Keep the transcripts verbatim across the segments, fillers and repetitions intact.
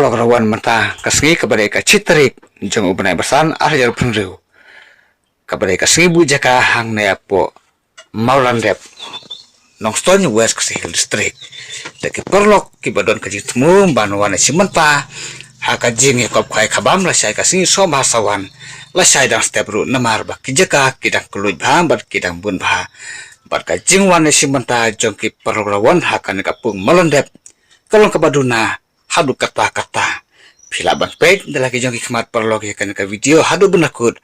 Ka la wan mynta ka sngi kaba dei ka shi tarik jong u bnai ba san ar hajar arphew hynriew. Kaba dei ka sngi buh jaka hangne hapoh Mawlyndep, Nongstoiñ West Khasi Hills District. Te ki paralok kiba don ka jingthmu ban wan ïashim bynta ha ka jingïakop khwai khabam lashai ka sngi sngewbha sa wan lashai dang step ruh namar ba ki jaka ki dang kylluid bha bad ki dang bun bha. Bad ka jingwan ïashim bynta jong ki paralok la wan ha kane ka pung Mawlyndep ka long kaba duna haduh katta katta. Phi lah ban peit da la ki jong ki khmat paralok ïa kane ka video haduh ban da kut,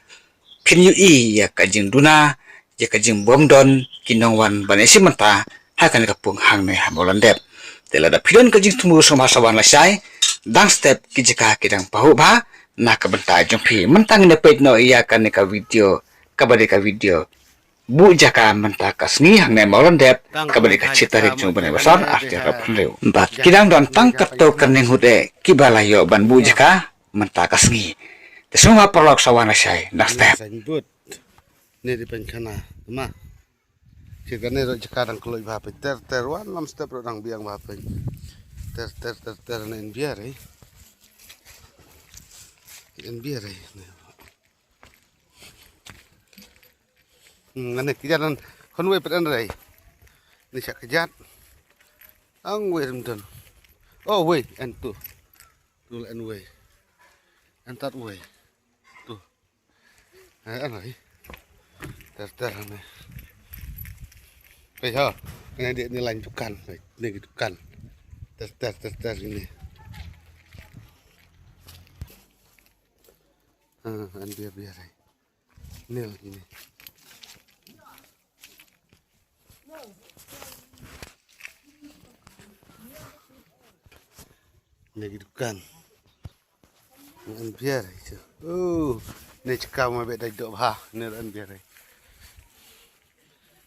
phin ïohi ïa ka jingduna, ïa ka jingbymdon ki nongwan ban ïashim bynta ha kane ka pung hangne ha Mawlyndep. Te lada phi don ka jingthmu sngewbha sa wan lashai, dang step ki jaka ki dang pahuh bha na ka bynta jong phi. Mynta ngin ïa peit noh ïa kane ka video kaba dei ka video buh jaka mynta ka sngi hangne Mawlyndep kaba dei ka shi tarik jong u bnai ba san ar hajar arphew hynriew. Bad ki dang don tang katto katne ngut eh kiba la ïoh ban buh jaka mynta ka sngi. Te sngewbha paralok sa wan lashai dang step. Signboard. Ne dei pynkhana ma. Ki kane ruh jaka dang kylluid bha pyn ter ter wan lam step ruh dang biang bha pyn. Ter ter ter ter ne en biar eh. En biar eh. Hmm, ane kijan nan khon wei pet en rei. Ni sha kijan. Ang wei rem don. Oh wei en tu. Tu la en wei. En tat wei. Tu. Eh, en rei. Ter ter ane. Pei ha. Ane di ni lain dukan. Ni dukan. Ter ter ter ter ini. Ah, en biar biar rei. Nil ini. Ni ki dukan. Ni en biar itu. Oh, ni cakam ma beda dok ha. Ni en biar.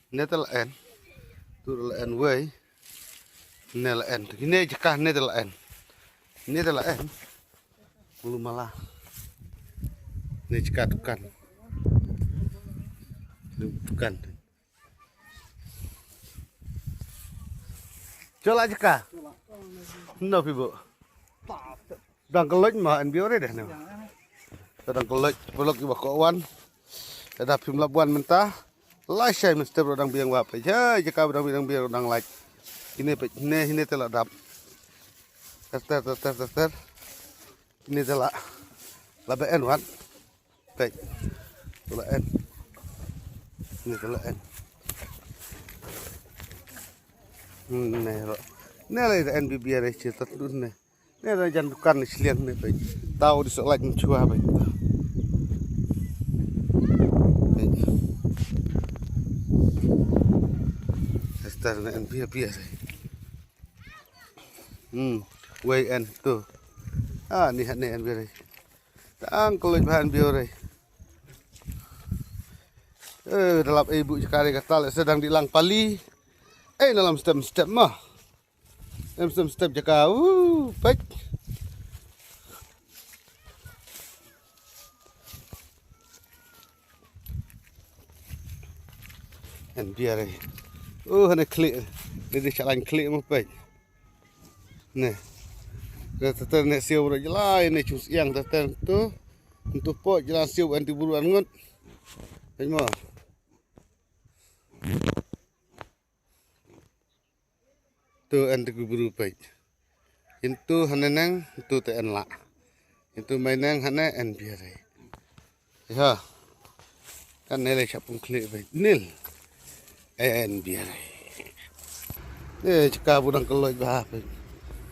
Ni telah en. Tu telah en wei. Ni la en. Ni cakam ni telah en. Ni telah en. Lu malah. Ni cakap dukan. Dukan. Cola jaka. No pibo. Dang keloj ma en biore deh ne. Dang keloj pelok iba ko wan. Ada pim labuan mentah. Lai shai mesti bro dang biang wap. Jai jaka dang biang biang dang lai. Ini pe ne ini telah dap. Ter ter ter ter ter. Ini telah. Labe en wan. Peit. Telah en. Ini telah en. Hmm, ne ro. Ne lai en bibiar ai cerita tu ne. Ne lai jan dukan ni siliang ne peit. Tau di sok lai menchua peit. Peit. Ester ne en biar biar ai. Hmm, wei en tu. Ah, ni hat ne en biar ai. Tang keloj bahan biore. Eh, dalap ei bu jaka re katal sedang di lang pali. Eh, dalam step step mah. Em step step jaka. Uh, pek. En biare. Uh, hane klik. Ni di chalan klik mah pek. Ne. Ter ter ne siu bro jela ne chung siang ter ter tu. Ntu po jela siu anti buru an ngut. Pek mo. Tu anti buru pek. Intu hane nang tu te en la. Intu mai nang hane en biare. Ya. Kan nele chap pung klik bai. Nil. En biare. Eh, chika budang keloj bah bai.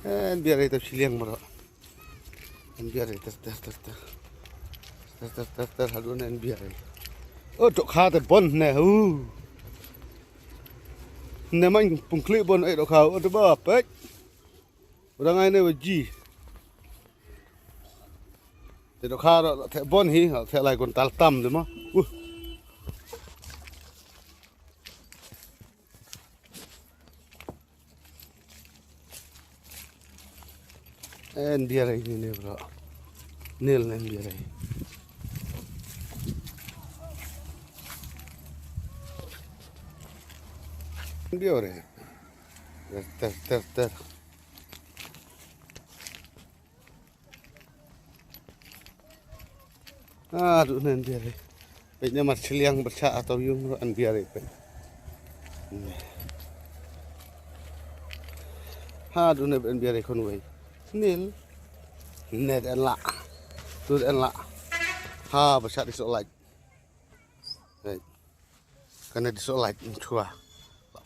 En biare tap chiliang maro. En biare ter ter ter ter. Ter ter ter ter hadun en biare. Oh, dok ha te bon ne hu. Ne man pung klik bon eh dok ha. Oh, te ba pek. Orang ai ne waji. Te dok ha ro te bon hi, te lai kun tal tam de ma. Uh. En biare ni ne bro. Nil en biare. Biare. Ter ter ter. Haduh ne N B R A. Peit ne mar shiliang bad sha ataw yung ruh N B R A peit. Haduh ne N B R A khun wei. Nil. Ne da en lah. Tu da en lah. Ha ba sha di soh light. Hei. Kane di soh light chua.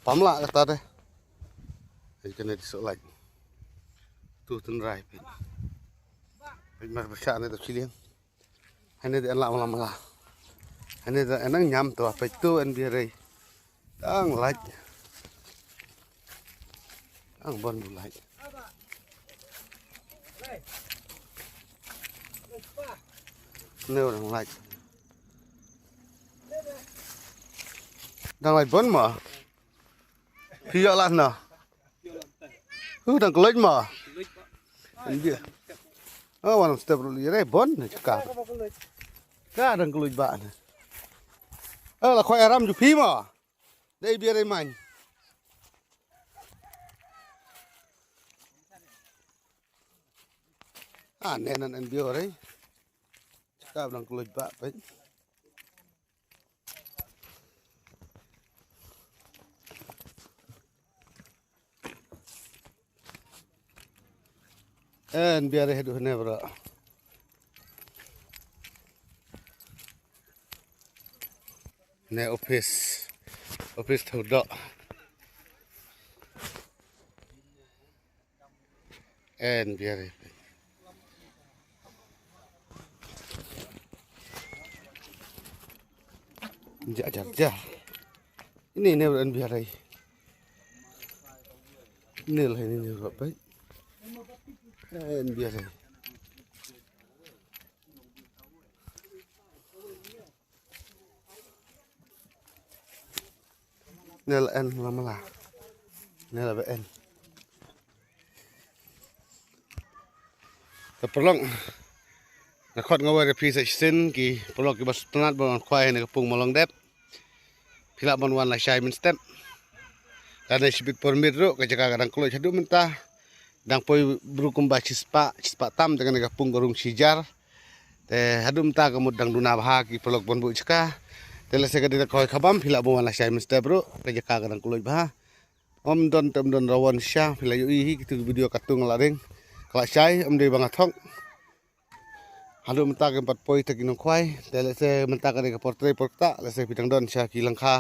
Pam lah kata de. Hei kane di soh light. Tu tynrai peit. Peit mar ba sha ne da shiliang. Hane da en lah mala mala. Hane da en nang ñiam to peit tu N B R A. Dang lait. Dang bon bu lait. Ne dang lait. Dang lait bon ma. Phi ïoh lah na. Uh, dang kloi ma. India. Oh, wan step ruh li re bon ne ka. Ka dang kloi ba ne. Eh, la khoi aram ju phi ma. Dei biar ai man. Ah, ne nan en biar ai. Ka dang kloi ba peit. En biar eh duh ne bro. Ne office. Office thaw doh. En biar eh. Ja ja ja. Ini ne en biar eh. Ini lah ini ne apa? En biar eh. Ne la en la mala. Ne la ba en. Te paralok. Nga khot nga wer ïa phi sa shisien ki paralok kiba sngewtynnat ban wan khwai ha kane ka pung Malong Dep. Phi lah ban wan lashai mynstep. Lane shibit por miet ruh ka jaka ka dang kloi haduh mynta. Dang poi bru kumba shispah, shispah tam te kane ka pung ka rung shijar. Te haduh mynta ka mut dang duna bha ki paralok ban buh jaka. Te lehse ka dei ka hoi ka bam phi lah ban wan lashai mynstep ruh ka jaka ka dang kloi bha. Ym don te ym don rawon sha phi lah ïohi hi kitu ki video katto nga la ring. Ka lashai ym dei ba nga thok. Haduh mynta kim pat poi te ki nongkhwai. Te lehse mynta ka dei ka por trei por ktah lehse phi dang don sha ki lyngkha.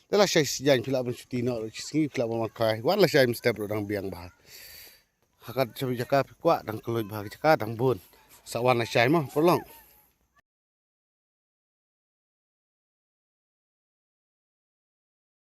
Te lashai shi jan phi lah ban shuti noh ruh shi sngi phi lah ban wan khwai. Wan lashai mynstep ruh dang biang bha. Ha ka jaka phi kwah dang kloi bha ka jaka dang bun. Sa wan lashai mo paralok.